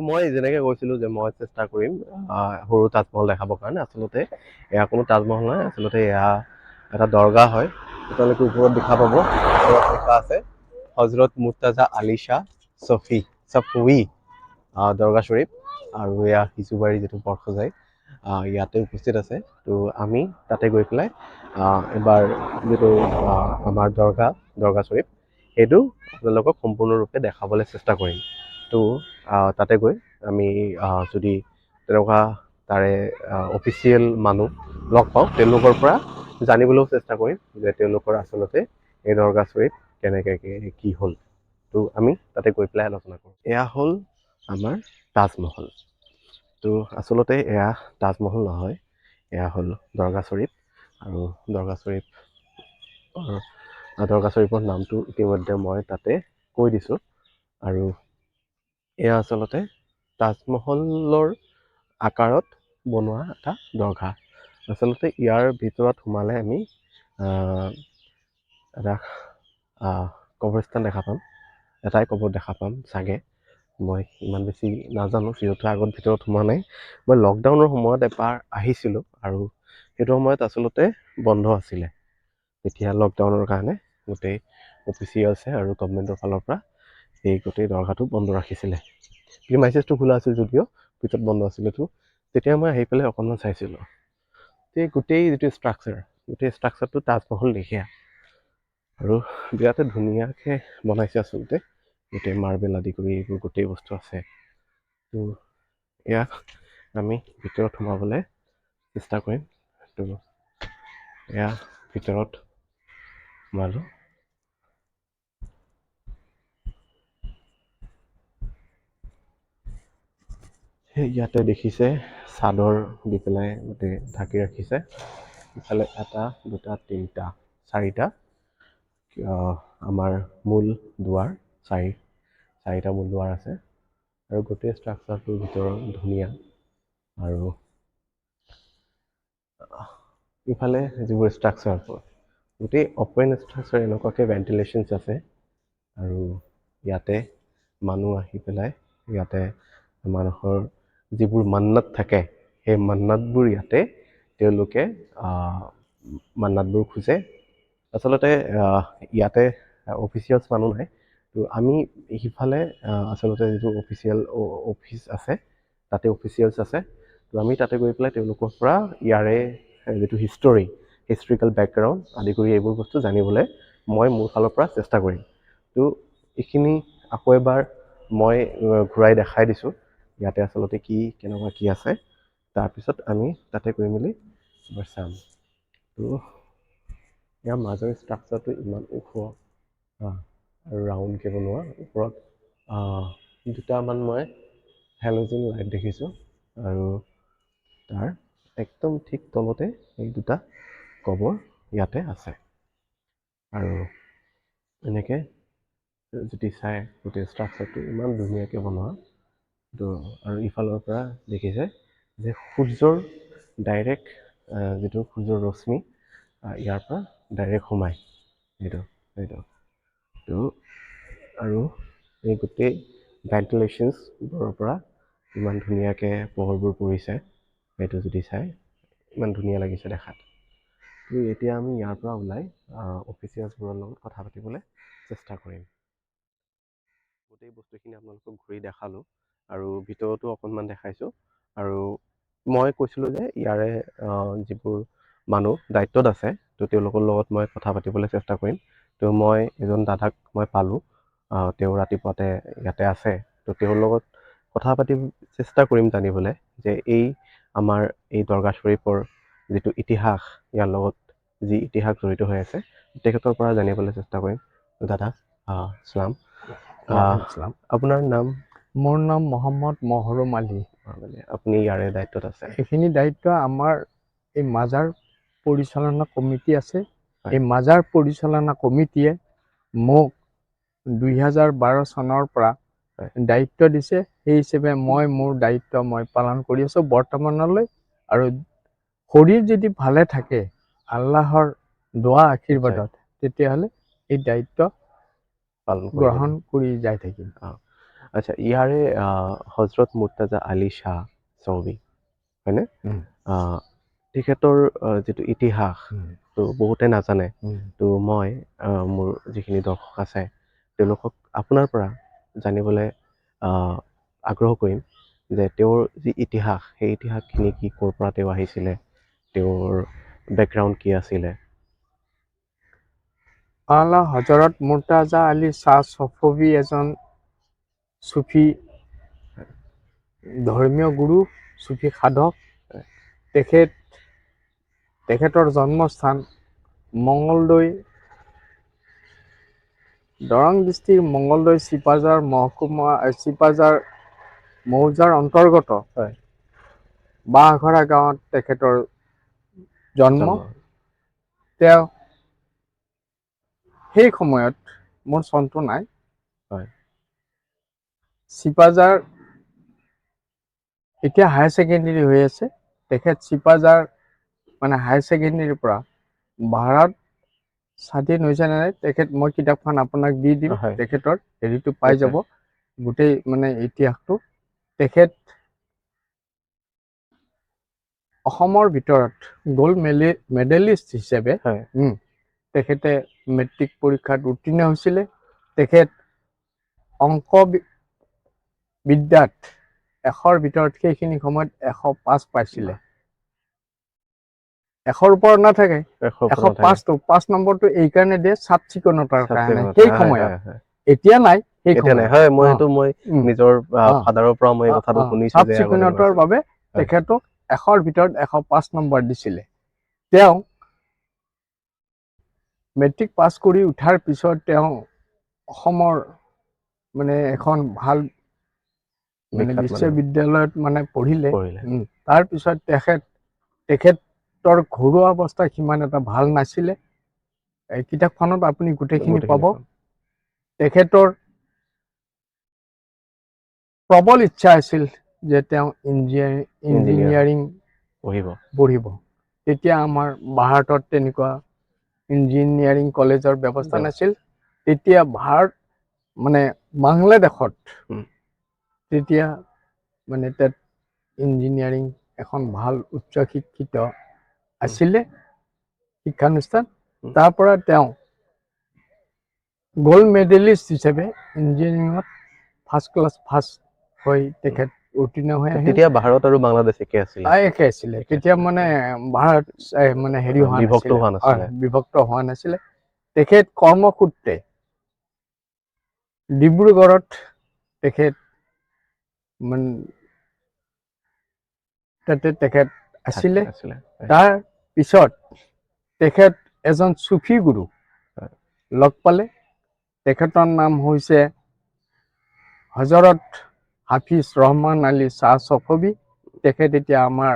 মই যেনেকৈ কৈছিলোঁ যে মই চেষ্টা কৰিম সৰু তাজমহল দেখাবৰ কাৰণে। আচলতে এয়া কোনো তাজমহল নহয়, আচলতে এয়া এটা দৰগাহ হয়। তেওঁলোকে ওপৰত দেখা পাব, ওপৰত লিখা আছে হজৰত মুৰ্তাজা আলী শ্বাহ চফি চফুই দৰগাহ শ্বৰীফ। আৰু এয়া সিজুবাৰী যিটো বৰসজাই ইয়াতে উপস্থিত আছে। তো আমি তাতে গৈ পেলাই এবাৰ যিটো আমাৰ দৰগাহ দৰগাহ শ্বৰীফ, সেইটো আপোনালোকক সম্পূৰ্ণৰূপে দেখাবলৈ চেষ্টা কৰিম। তো তাতে গৈ আমি যদি তেনেকুৱা তাৰে অফিচিয়েল মানুহ লগ পাওঁ, তেওঁলোকৰ পৰা জানিবলৈও চেষ্টা কৰিম যে তেওঁলোকৰ আচলতে এই দৰগাহ শ্বৰীফ কেনেকৈ কি হ'ল। তো আমি তাতে গৈ পেলাই আলোচনা কৰোঁ। এয়া হ'ল আমাৰ তাজমহল। তো আচলতে এয়া তাজমহল নহয়, এয়া হ'ল দৰগাহ শ্বৰীফ। আৰু দৰগাহ শ্বৰীফৰ নামটো ইতিমধ্যে মই তাতে কৈ দিছোঁ। আৰু এয়া আচলতে তাজমহলৰ আকাৰত বনোৱা এটা দৰগাহ। আচলতে ইয়াৰ ভিতৰত সোমালে আমি এটা কবৰস্থান দেখা পাম, এটাই কবৰ দেখা পাম চাগে। মই ইমান বেছি নাজানো, যিহেতু আগত ভিতৰত সোমোৱা নাই। মই লকডাউনৰ সময়ত এবাৰ আহিছিলোঁ আৰু সেইটো সময়ত আচলতে বন্ধ আছিলে। তেতিয়া লকডাউনৰ কাৰণে গোটেই অফিচিয়েলছে আৰু গভমেণ্টৰ ফালৰ পৰা এই গোটেই দৰগাহটো বন্ধ ৰাখিছিলে। প্ৰিমাইচেছটো খোলা আছিল যদিও ভিতৰত বন্ধ আছিলে। তো তেতিয়া মই আহি পেলাই অকণমান চাইছিলোঁ। এই গোটেই যিটো ষ্ট্ৰাকচাৰ, গোটেই ষ্ট্ৰাকচাৰটো তাজমহল লেখীয়া আৰু বিৰাটে ধুনীয়াকৈ বনাইছে। আচলতে গোটেই মাৰ্বেল আদি কৰি এইবোৰ গোটেই বস্তু আছে। তো এয়া আমি ভিতৰত সোমাবলৈ চেষ্টা কৰিম। তো এয়া ভিতৰত সোমালোঁ। সেই ইয়াতে দেখিছে, চাদৰ দি পেলাই গোটেই ঢাকি ৰাখিছে। ইফালে এটা, দুটা, তিনিটা, চাৰিটা আমাৰ মূল দুৱাৰ, চাৰিটা মূল দুৱাৰ আছে। আৰু গোটেই ষ্ট্ৰাকচাৰটোৰ ভিতৰত ধুনীয়া। আৰু ইফালে যিবোৰ ষ্ট্ৰাকচাৰ, গোটেই অপেন ষ্ট্ৰাকচাৰ, এনেকুৱাকৈ ভেণ্টিলেশ্যনছ আছে। আৰু ইয়াতে মানুহ আহি পেলাই ইয়াতে মানুহৰ যিবোৰ মান্নাত থাকে, সেই মান্নাতবোৰ ইয়াতে তেওঁলোকে মান্নাতবোৰ খোজে। আচলতে ইয়াতে অফিচিয়েলছ মানুহ নাই। তো আমি সিফালে আচলতে যিটো অফিচিয়েল অফিচ আছে, তাতে অফিচিয়েলছ আছে। তো আমি তাতে গৈ পেলাই তেওঁলোকৰ পৰা ইয়াৰে যিটো হিষ্টৰী, হিষ্টৰিকেল বেকগ্ৰাউণ্ড আদি কৰি এইবোৰ বস্তু জানিবলৈ মই মোৰ ফালৰ পৰা চেষ্টা কৰিম। তো এইখিনি আকৌ এবাৰ মই ঘূৰাই দেখাই দিছোঁ, ইয়াতে আচলতে কি কেনেকুৱা কি আছে। তাৰপিছত আমি তাতে গৈ মেলি এবাৰ চাম। তো ইয়াৰ মাজৰ ষ্ট্ৰাকচাৰটো ইমান ওখ আৰু ৰাউণ্ডকৈ বনোৱা। ওপৰত দুটামান মই হেল'জেন লাইট দেখিছোঁ আৰু তাৰ একদম ঠিক তলতে এই দুটা কবৰ ইয়াতে আছে। আৰু এনেকৈ যদি চাই, গোটেই ষ্ট্ৰাকচাৰটো ইমান ধুনীয়াকৈ বনোৱা। তো আৰু ইফালৰ পৰা দেখিছে যে সূৰ্যৰ ডাইৰেক্ট যিটো সূৰ্যৰ ৰশ্মি ইয়াৰ পৰা ডাইৰেক্ট সোমায় সেইটো। তো আৰু এই গোটেই ভেণ্টিলেশ্যনছবোৰৰ পৰা ইমান ধুনীয়াকৈ পোহৰবোৰ পৰিছে। সেইটো যদি চাই, ইমান ধুনীয়া লাগিছে দেখাত। তো এতিয়া আমি ইয়াৰ পৰা ওলাই অফিচিয়েলছবোৰৰ লগত কথা পাতিবলৈ চেষ্টা কৰিম। গোটেই বস্তুখিনি আপোনালোকক ঘূৰি দেখালোঁ আৰু ভিতৰতো অকণমান দেখাইছোঁ। আৰু মই কৈছিলোঁ যে ইয়াৰে যিবোৰ মানুহ দায়িত্বত আছে, তো তেওঁলোকৰ লগত মই কথা পাতিবলৈ চেষ্টা কৰিম। তো মই এজন দাদাক মই পালোঁ, তেওঁ ৰাতিপুৱাতে ইয়াতে আছে। তো তেওঁৰ লগত কথা পাতি চেষ্টা কৰিম জানিবলৈ যে এই আমাৰ এই দৰগাহ শ্বৰীফৰ যিটো ইতিহাস, ইয়াৰ লগত যি ইতিহাস জড়িত হৈ আছে, তেখেতৰ পৰা জানিবলৈ চেষ্টা কৰিম। দাদা, ছালাম। ইছলাম। আপোনাৰ নাম? মোৰ নাম মহম্মদ মহৰুম আলী। মানে আপুনি ইয়াৰে দায়িত্বত আছে? এইখিনি দায়িত্ব আমাৰ এই মাজাৰ পৰিচালনা কমিটি আছে। হয়। এই মাজাৰ পৰিচালনা কমিটিয়ে মোক 2012 চনৰ পৰা দায়িত্ব দিছে। সেই হিচাপে মই মোৰ দায়িত্ব মই পালন কৰি আছোঁ বৰ্তমানলৈ। আৰু শৰীৰ যদি ভালে থাকে, আল্লাহৰ দোৱা আশীৰ্বাদত, তেতিয়াহ'লে এই দায়িত্ব পালন কৰি গ্ৰহণ কৰি যাই থাকিম। আচ্ছা, ইয়াৰে হজৰত মুৰ্তাজা আলী শ্বাহ চৌবি হয়নে? তেখেতৰ যিটো ইতিহাস, তো বহুতে নাজানে। তো মই মোৰ যিখিনি দৰ্শক আছে, তেওঁলোকক আপোনাৰ পৰা জানিবলৈ আগ্ৰহ কৰিম যে তেওঁৰ যি ইতিহাস, সেই ইতিহাসখিনি কি, ক'ৰ পৰা তেওঁ আহিছিলে, তেওঁৰ বেকগ্ৰাউণ্ড কি আছিলে? আলা হজৰত মুৰ্তাজা আলী শ্বাহ চফবী এজন চুফী ধৰ্মীয় গুৰু, চুফী সাধক। তেখেতৰ জন্মস্থান মঙলদৈ, দৰং ডিষ্ট্ৰিক্ট, মঙলদৈ চিপাঝাৰ মহকুমা, চিপাঝাৰ মৌজাৰ অন্তৰ্গত বাঁহঘৰা গাঁৱত তেখেতৰ জন্ম। তেওঁ সেই সময়ত, মোৰ চনটো নাই, চিপাঝাৰ এতিয়া হায়াৰ ছেকেণ্ডেৰী হৈ আছে। তেখেত চিপাঝাৰ মানে হায়াৰ ছেকেণ্ডেৰীৰ পৰা ভাৰত স্বাধীন হৈছে নে নাই তেখেত, মই কিতাপখন আপোনাক দি দিম। তেখেতৰ হেৰিটো পাই যাব, গোটেই মানে ইতিহাসটো। তেখেত অসমৰ ভিতৰত গ'ল্ড মেডেলিষ্ট হিচাপে তেখেতে মেট্ৰিক পৰীক্ষাত উত্তীৰ্ণ হৈছিলে। তেখেত অংক বিদ্যাত 100ৰ ভিতৰত সেইখিনি সময়ত 105 পাইছিলে। 100ৰ ওপৰত নাথাকে। 105টো, 5 নম্বৰটো এইকাৰণে দিয়ে চাফ চিকুণতাৰ কাৰণে সেই সময়ত। এতিয়া নাই, সেই এতিয়া নাই। সময়ত। হয়, মই সেইটো মই নিজৰ ফাদাৰৰ পৰা মই এই কথাটো শুনিছো চাফ যে আগতে চিকুণতাৰ বাবে তেখেতক 100ৰ ভিতৰত 105 নম্বৰ দিছিলে। তেওঁ মেট্ৰিক পাছ কৰি উঠাৰ পিছত তেওঁ অসমৰ মানে এখন ভাল মানে বিখ্যাত মানে বিশ্ববিদ্যালয়ত মানে পঢ়িলে। পঢ়িলে। তাৰপিছত তেখেতৰ ঘৰুৱা অৱস্থা সিমান এটা ভাল নাছিলে। এই কিতাপখনত আপুনি গোটেইখিনি গোটেইখিনি পাব। পাম। তেখেতৰ প্ৰবল ইচ্ছা আছিল যে তেওঁ ইঞ্জিনিয়াৰিং পঢ়িব। পঢ়িব। তেতিয়া আমাৰ ভাৰতত তেনেকুৱা ইঞ্জিনিয়াৰিং কলেজৰ ব্যৱস্থা নাছিল। তেতিয়া ভাৰত মানে বাংলাদেশত তেতিয়া মানে তাত ইঞ্জিনিয়াৰিং এখন ভাল উচ্চ শিক্ষিত আছিলে শিক্ষানুষ্ঠান। তাৰ পৰা তেওঁ গ'ল্ড মেডেলিষ্ট হিচাপে ইঞ্জিনিয়াৰিঙত ফাৰ্ষ্ট ক্লাছ ফাৰ্ষ্ট হৈ তেখেত উত্তীৰ্ণ হৈ আহিল। তেতিয়া ভাৰত আৰু বাংলাদেশ একে আছিলে? একে আছিলে। তেতিয়া মানে ভাৰত মানে হেৰি হোৱা বিভক্ত নাছিলে। হোৱা নাছিলে। বিভক্ত হোৱা নাছিলে। তেখেত কৰ্মসূত্ৰে ডিব্ৰুগড়ত তেখেত মানে তাতে তেখেত আছিলে। আছিলে। তাৰ পিছত তেখেত এজন চুফী গুৰু লগ পালে। তেখেতৰ নাম হৈছে হজৰত হাফিজ ৰহমান আলী শ্বাহ চফবী। তেখেত এতিয়া আমাৰ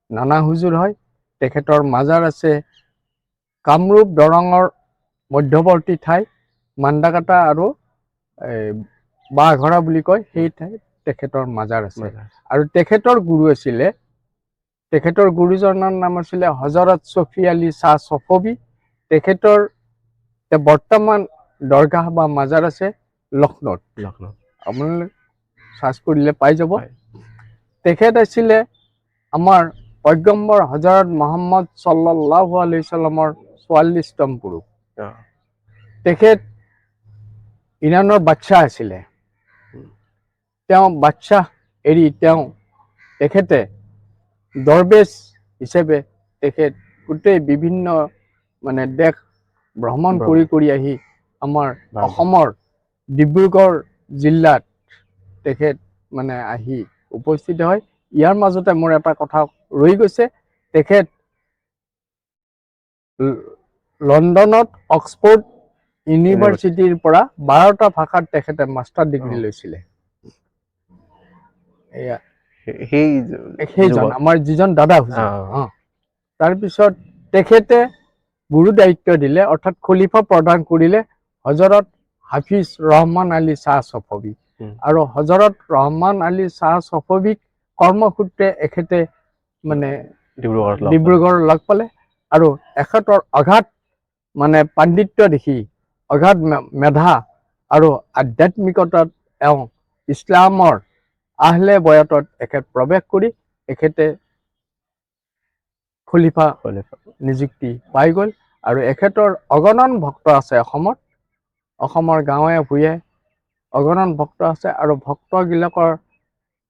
নানা হুজুৰ হয়। তেখেতৰ মাজাৰ আছে কামৰূপ দৰঙৰ মধ্যৱৰ্তী ঠাই মান্দাকাটা আৰু এই বাঁহঘৰা বুলি কয়, সেই ঠাইত তেখেতৰ মাজাৰ আছে। মাজাৰ। আৰু তেখেতৰ গুৰু আছিলে, তেখেতৰ গুৰুজনৰ নাম আছিলে হজৰত চফি আলী শ্বাহ চফবী। তেখেতৰ এতিয়া বৰ্তমান দৰগাহ বা মাজাৰ আছে লক্ষ্ণৌত। লক্ষ্ণৌ। আপোনালোকে চাৰ্চ কৰিলে পাই যাব। তেখেত আছিলে আমাৰ পয়গম্বৰ হজৰত মহম্মদ চাল্লাল্লাহু আলাইহি চাল্লামৰ 44তম পুৰুষ। তেখেত ইৰাণৰ বাদশ্বাহ আছিলে। তেওঁ বাদশ্বাহ এৰি তেখেতে দৰবেশ হিচাপে তেখেত গোটেই বিভিন্ন মানে দেশ ভ্ৰমণ কৰি কৰি আহি আমাৰ ভাৰত। অসমৰ ডিব্ৰুগড় জিলাত তেখেত মানে আহি উপস্থিত হয়। ইয়াৰ মাজতে মোৰ এটা কথা ৰৈ গৈছে। তেখেত লণ্ডনত অক্সফৰ্ড ইউনিভাৰ্চিটিৰ পৰা 12টা ভাষাত তেখেতে মাষ্টাৰ ডিগ্ৰী লৈছিলে। এয়া সেই সেইজন যুগত। আমাৰ যিজন দাদা হুজুৰ। তাৰপিছত তেখেতে গুৰু দায়িত্ব দিলে, অৰ্থাৎ খলিফা প্ৰদান কৰিলে হজৰত হাফিজ ৰহমান আলী শ্বাহ চফবী। আৰু হজৰত ৰহমান আলী শ্বাহ চফবীক কৰ্মসূত্ৰে এখেতে মানে ডিব্ৰুগড়ত লগ পালে। ডিব্ৰুগড় লগ পালে আৰু এখেতৰ অগাধ মানে পাণ্ডিত্য দেখি, অগাধ মেধা আৰু আধ্যাত্মিকতাত এওঁ ইছলামৰ আহলে বয়াতত এখেত প্ৰৱেশ কৰি এখেতে খলিফা খলিফা। নিযুক্তি পাই গ'ল। আৰু এখেতৰ অগণন ভক্ত আছে অসমত, অসমৰ গাঁৱে ভূঞে অগণন ভক্ত আছে। আৰু ভক্তবিলাকৰ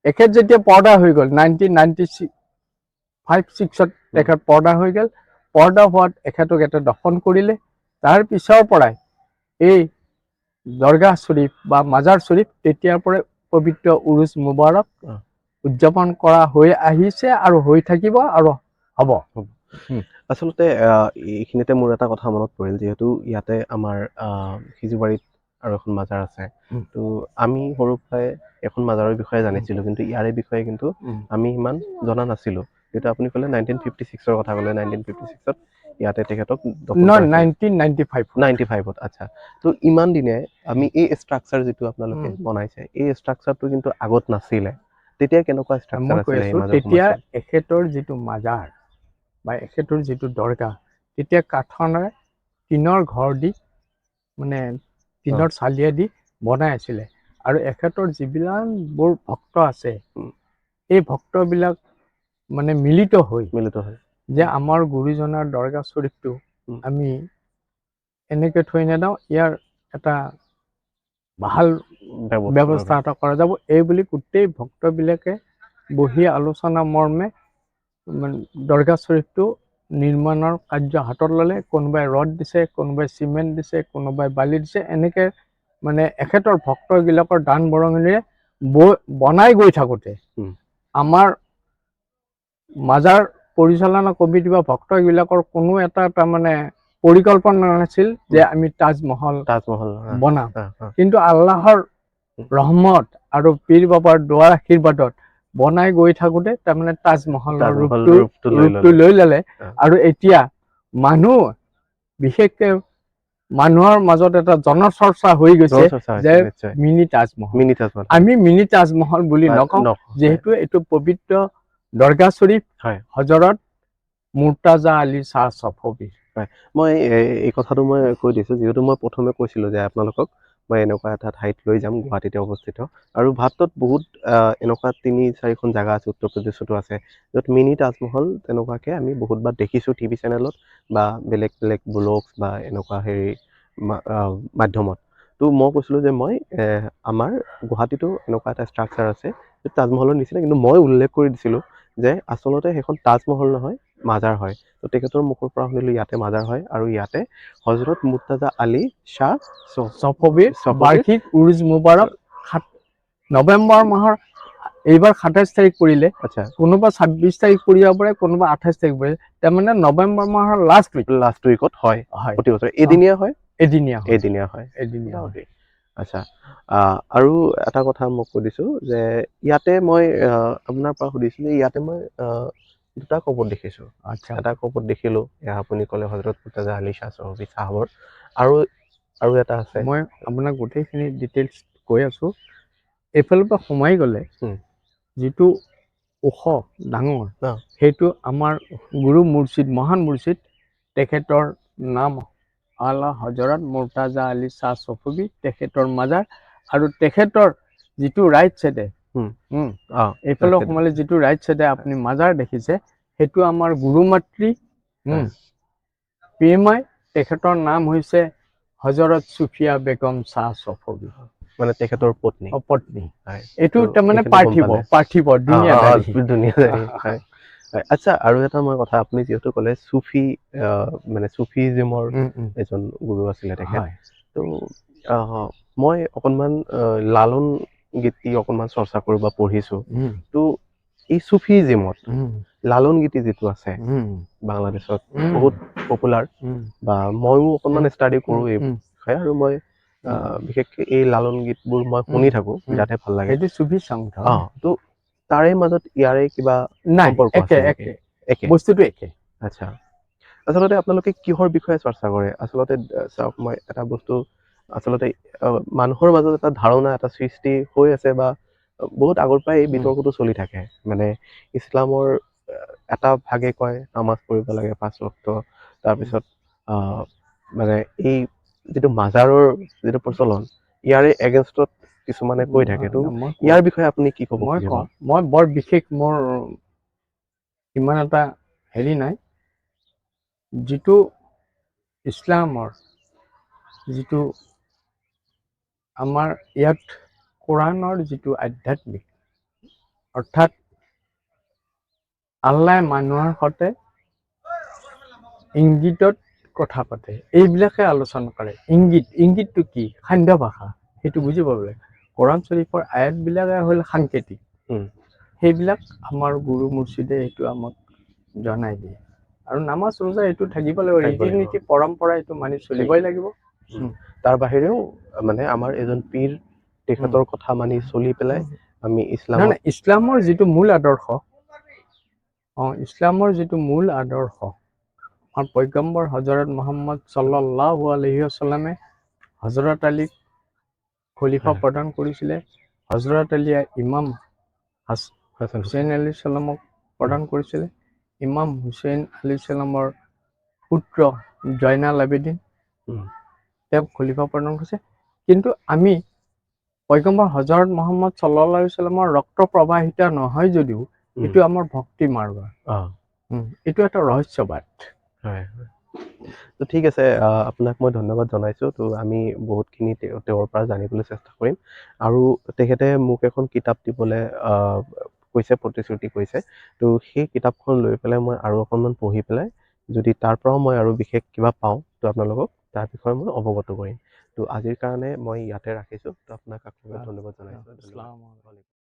এখেত যেতিয়া পৰ্দা হৈ গ'ল 1995-6ত তেখেত পৰ্দা হৈ গ'ল। পৰ্দা হোৱাত এখেতক এটা দফন কৰিলে। তাৰ পিছৰ পৰাই এই দৰগাহ শ্বৰীফ বা মাজাৰ শ্বৰীফ তেতিয়াৰ পৰাই পবিত্ৰ উৰুচ মুবাৰক উদযাপন কৰা হৈ আহিছে আৰু হৈ থাকিব আৰু হ'ব। আচলতে এইখিনিতে মোৰ এটা কথা মনত পৰিল, যিহেতু ইয়াতে আমাৰ সিজুবাৰীত আৰু এখন মাজাৰ আছে। তো আমি সৰুৰ পৰাই এখন মাজাৰৰ বিষয়ে জানিছিলোঁ, কিন্তু ইয়াৰে বিষয়ে কিন্তু আমি ইমান জনা নাছিলোঁ। যিহেতু আপুনি ক'লে 1956ৰ কথা ক'লে, 1956ত ইয়াতে তেখেতক দফন নহয়, কৰাইছিল। 1995। 95ত, আচ্ছা। তো ইমান দিনে আমি এই ষ্ট্ৰাকচাৰ যিটো আপোনালোকে বনাইছে, এই ষ্ট্ৰাকচাৰটো কিন্তু আগত নাছিলে। তেতিয়া কেনেকুৱা ষ্ট্ৰাকচাৰ মই কৈ আছিলে এই আছো, মাজাৰ তেতিয়া সময়ছোৱাত? এখেতৰ যিটো মাজাৰ বা এখেতৰ যিটো দৰগাহ, তেতিয়া কাঠনেৰে টিনৰ ঘৰ দি, মানে টিনৰ চালিয়া দি বনাই আছিলে। আৰু এখেতৰ যিবিলাকবোৰ ভক্ত আছে, এই ভক্তবিলাক মানে মিলিত হৈ মিলিত হয় যে আমাৰ গুৰুজনাৰ দৰগাহ শ্বৰীফটো আমি এনেকে থৈ নেদাওঁ, ইয়াৰ এটা ভাল ব্যৱস্থা এটা কৰা যাব, এই বুলি গোটেই ভক্তবিলাকে বহি আলোচনা মৰ্মে মানে দৰগাহ শ্বৰীফটো নিৰ্মাণৰ কাৰ্য হাতত ল'লে। কোনোবাই ৰড দিছে, কোনোবাই চিমেণ্ট দিছে, কোনোবাই বালি দিছে, এনেকে মানে এখেতৰ ভক্তবিলাকৰ দান বৰঙণিৰে বনাই গৈ থাকোঁতে আমাৰ মাজাৰ পৰিচালনা কমিটি বা ভক্তবিলাকৰ কোনো এটা তাৰমানে পৰিকল্পনা নাছিল যে আমি তাজমহল তাজমহল বনাম। অ, অ। কিন্তু আল্লাহৰ ৰহমত আৰু পীৰ বাবাৰ দোৱাৰ আশীৰ্বাদত বনাই গৈ থাকোঁতে তাৰমানে তাজমহলৰ তাজমহল ৰূপটো ৰূপটো লৈ ৰূপটো ল'লে। লৈ ল'লে। আৰু এতিয়া মানুহ, বিশেষকে মানুহৰ মাজত এটা জনচৰ্চা হৈ গৈছে জনচৰ্চা হৈছে, যে নিশ্চয়। মিনি তাজমহল। মিনি তাজমহল। আমি মিনি তাজমহল বুলি নকওঁ, নকওঁ, যিহেতু এইটো পবিত্ৰ দৰগাহ শ্বৰীফ হজৰত মুৰ্তাজা আলী শ্বাহ চফবী। মই এই কথাটো মই কৈ দিছোঁ, যিহেতু মই প্ৰথমে কৈছিলোঁ যে আপোনালোকক মই এনেকুৱা এটা ঠাইত লৈ যাম, গুৱাহাটীতে অৱস্থিত আৰু ভাৰতত বহুত এনেকুৱা 3-4খন জেগা আছে, উত্তৰ প্ৰদেশতো আছে, য'ত মিনি তাজমহল তেনেকুৱাকৈ আমি বহুতবাৰ দেখিছোঁ টিভি চেনেলত বা বেলেগ বেলেগ ব্লগছ বা এনেকুৱা হেৰি মাধ্যমত। তো মই কৈছিলোঁ যে মই আমাৰ গুৱাহাটীতো এনেকুৱা এটা ষ্ট্ৰাকচাৰ আছে তাজমহলৰ নিচিনা, কিন্তু মই উল্লেখ কৰি দিছিলোঁ যে আচলতে সেইখন তাজমহল নহয়, মাজাৰ হয়। তো তেখেতৰ মুখৰ পৰা শুনিলোঁ ইয়াতে মাজাৰ হয় আৰু ইয়াতে হজৰত মুৰ্তাজা আলী শ্বাহ চফবীৰ চফবীৰ বাৰ্ষিক উৰুজ মুবাৰক 7 নৱেম্বৰ মাহৰ, এইবাৰ 27 তাৰিখ পৰিলে, কোনোবা 26 তাৰিখ পৰি যাব পাৰে, কোনোবা 28 তাৰিখ পৰিলে, তাৰমানে নৱেম্বৰ মাহৰ লাষ্ট উইক। লাষ্ট উইকত হয়। হয়। প্ৰতি বছৰে এদিনীয়া হয়? এদিনীয়া হয়। এদিনীয়া হয়। এদিনীয়া হয়। আচ্ছা, আৰু এটা কথা মই কৈ দিছোঁ যে ইয়াতে মই আপোনাৰ পৰা সুধিছোঁ যে ইয়াতে মই দুটা কবত দেখিছোঁ। এটা কবত দেখিলোঁ, এয়া আপুনি ক'লে হজৰত মুৰ্তাজা আলী শ্বাহ চহবী চাহাবৰ, আৰু এটা আছে। মই আপোনাক গোটেইখিনি ডিটেইলছ কৈ আছোঁ। এইফালৰ পৰা সোমাই গ'লে যিটো ওখ ডাঙৰ, সেইটো আমাৰ গুৰু মুৰ্ছিদ, মহান মুৰ্ছিদ, তেখেতৰ নাম আলা হজৰত মুৰ্তাজা আলী শ্বাহ চফবী, তেখেতৰ মাজাৰ। আৰু তেখেতৰ যিটো ৰাইট চাইডে, এইফালে right side এ। সোমালে যিটো ৰাইট চাইডে আপুনি মাজাৰ দেখিছে, সেইটো আমাৰ গুৰু মাতৃ, পি এম আই, তেখেতৰ নাম হৈছে হজৰত চুফিয়া বেগম শ্বাহ চফবী। মানে তেখেতৰ পত্নী। অ, পত্নী। হয়। এইটো তো তাৰমানে এইখিনি গম পাৰ্থিৱ, পালে। পাৰ্থিৱ দুনীয়াদাৰী। দুনীয়াদাৰী, হয়। হয়। আচ্ছা, আৰু এটা মই কথা, আপুনি যিহেতু ক'লে চুফি, মানে চুফিজিমৰ উম, উম। এজন গুৰু আছিলে তেখেত। হয়। তো মই অকণমান লালন গীতি অকণমান চৰ্চা কৰোঁ বা পঢ়িছোঁ। তো এই চুফিজিমত লালন গীতি যিটো আছে বাংলাদেশত বহুত পপুলাৰ, বা ময়ো অকণমান ষ্টাডি কৰোঁ এই বিষয়ে, আৰু মই বিশেষকৈ এই লালন গীতবোৰ মই শুনি থাকোঁ, বিৰাটে ভাল লাগে। সেইটো চুফি সংঘ। তো তাৰে মাজত ইয়াৰে কিবা নাই, সম্পৰ্ক একে, আছে নেকি? একে। একে। বস্তুটো একে। আচ্ছা, আচলতে আপোনালোকে কিহৰ বিষয়ে চৰ্চা কৰে? আচলতে চাওক, মই এটা বস্তু আচলতে মানুহৰ মাজত এটা ধাৰণা এটা সৃষ্টি হৈ আছে বা বহুত আগৰ পৰাই এই বিতৰ্কটো চলি থাকে। মানে ইছলামৰ এটা ভাগে কয় নামাজ পঢ়িব লাগে 5 ওৱাক্ত, তাৰপিছত মানে এই যিটো মাজাৰৰ যিটো প্ৰচলন, ইয়াৰে এগেইনষ্টত কিছুমানে কৈ থাকে। তো মই ইয়াৰ বিষয়ে আপুনি কি ক'ব মই খুজিব? কওঁ, মই বৰ বিশেষ মোৰ ইমান এটা হেৰি নাই। যিটো ইছলামৰ যিটো আমাৰ ইয়াত কোৰাণৰ যিটো আধ্যাত্মিক, অৰ্থাৎ আল্লাই মানুহৰ সৈতে ইংগিতত কথা পাতে, এইবিলাকে আলোচনা কৰে। ইংগিত, ইংগিতটো কি? সান্ধ্য ভাষা, সেইটো বুজি পাব লাগে। কোৰাণ শ্বৰীফৰ আয়াতবিলাকে হ'ল সাংকেতিক। সেইবিলাক আমাৰ গুৰু মুৰ্চিদে সেইটো আমাক জনাই দিয়ে। আৰু নামাজ ৰোজা এইটো থাকিব লাগিব, থাকিব ৰীতি লাগিব। নীতি পৰম্পৰা এইটো মানি চলিবই লাগিব। তাৰ বাহিৰেও মানে আমাৰ এজন পীৰ, তেখেতৰ কথা মানি চলি পেলাই আমি নহয় ইছলামত নহয়, ইছলামৰ যিটো মূল আদৰ্শ, ইছলামৰ যিটো মূল আদৰ্শ, আমাৰ পৈগম্বৰ হজৰত মহম্মদ চাল্লাল্লাহু আলহি আছালামে হজৰত আলীক খলিফা প্ৰদান কৰিছিলে। হজৰত আলীয়ে ইমাম হাছান হুছেইন হুছেইন আলি চালামক প্ৰদান কৰিছিলে। ইমাম হুছেইন আলি চালামৰ পুত্ৰ জয়নাল আবেদিন, তেওঁক খলিফা প্ৰদান কৰিছে। কিন্তু আমি পৈগম্বৰ হজৰত মহম্মদ চাল্লাল্লাহু আলাইহি চাল্লামৰ ৰক্ত প্ৰবাহিত নহয় যদিও এইটো আমাৰ ভক্তি মাৰ্গ। এইটো এটা ৰহস্যবাদ। হয় হয়, তো ঠিক আছে, আপোনাক মই ধন্যবাদ জনাইছোঁ। তো আমি বহুতখিনি তেওঁৰ পৰা জানিবলৈ চেষ্টা কৰিম আৰু তেখেতে মোক এখন কিতাপ দিবলৈ কৈছে, প্ৰতিশ্ৰুতি কৰিছে। তো সেই কিতাপখন লৈ পেলাই মই আৰু অকণমান পঢ়ি পেলাই যদি তাৰ পৰাও মই আৰু বিশেষ কিবা পাওঁ, তো আপোনালোকক তাৰ বিষয়ে মই অৱগত কৰিম। তো আজিৰ কাৰণে মই ইয়াতে ৰাখিছোঁ। তো আপোনাক আকৌ এবাৰ ধন্যবাদ জনাইছোঁ। ধন্যবাদ। আসসালামু আলাইকুম।